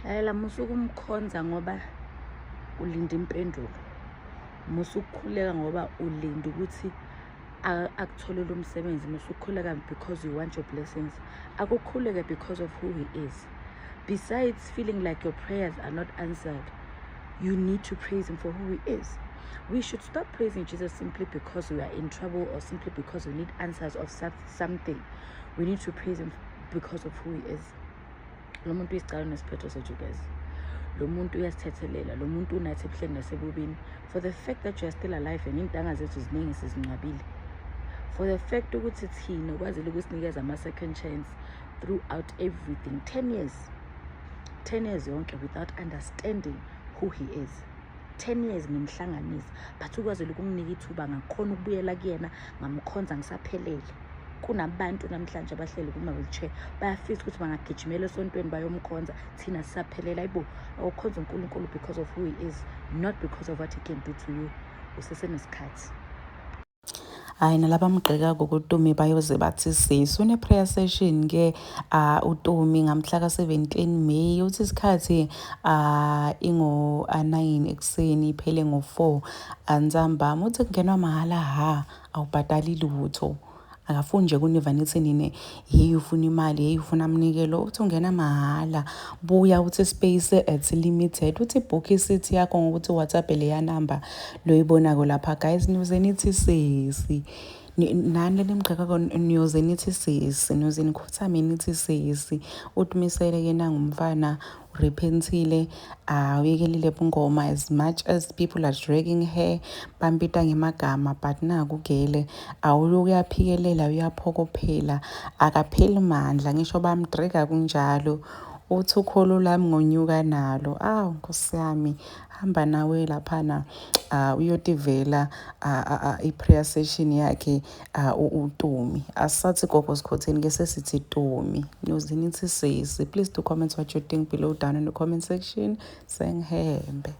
Lalela, musa ukumkhonza ngoba ulinda impendulo. Musa ukukhuleka ngoba ulinda ukuthi akutholele umsebenzi. Musa ukukhuleka because you want your blessings. Akukhuleke because of who he is. Besides feeling like your prayers are not answered, you need to praise him for who he is. We should stop praising Jesus simply because we are in trouble or simply because we need answers of something. We need to praise him because of who he is. Lo muntu uyisicalo nesiphetho sethu, guys. Lo muntu uyasithethelela. Lo muntu unathi ebuhleni nasebubini. For the fact that you are still alive and iy'ntanga zethu ziningi sizingcwabile, for the fact ukuthi thina ukwazile ukusinikeza ama-second chance throughout everything, 10 years, 10 years yonke without understanding who he is, 10 years ngimhlanganisa, but ukwazile ukunginika ithuba, ngakhona ukubuyela kuyena, ngamkhonza ngisaphelele. Kunabantu namhlanje abahleli kuma-wheelchair, bayafisa ukuthi bangagijimela esontweni bayomkhonza. Thina sisaphelela. Ayibo, awukhonza uNkulunkulu because of who he is, not because of what he can do to you. Usesenesikhathi. Hayi, nalaba mgqeka kuTumi bayoze bathi sisi une-prayer session ke uTumi ngamhla ka-17 May. Uthi isikhathi ingo-9 ekuseni, iphele ngo-4 antsambama. Uthi kungenwa mahhala, ha, awubhadali lutho. Akafuni nje kuniva nithi nine, hey, ufuna imali, hey, ufuna mnikelo. Uthi ungena mahhala, buya. Uthi space it's limited. Uthi book i-seat yakho ngokuthi WhatsApp leya number loyibonako lapha. Guys, niyoze nithi sesi nani lenimgqekako, niyoze nithi sesi, niyoze nikhothame nithi sesi. Utimisele-ke nangumfana, repentile, uyekelile bungoma. As much as people are dragging her, bambita ngemagama, but naku gele awuloku uyaphikelela, uyaphokophela, akapheli mandla ngisho bamdraga kunjalo. Uthi ukholo lami ngonyuka nalo. Awu nkosi yami, hamba nawe laphana, uyotivela i-prayer session yakhe uTumi. Asisathi gogo sikhotheni ke, sesithi Tumi. Niyoze nithi sesi. Please do comment what you think below down in the comment section. Sengihembe.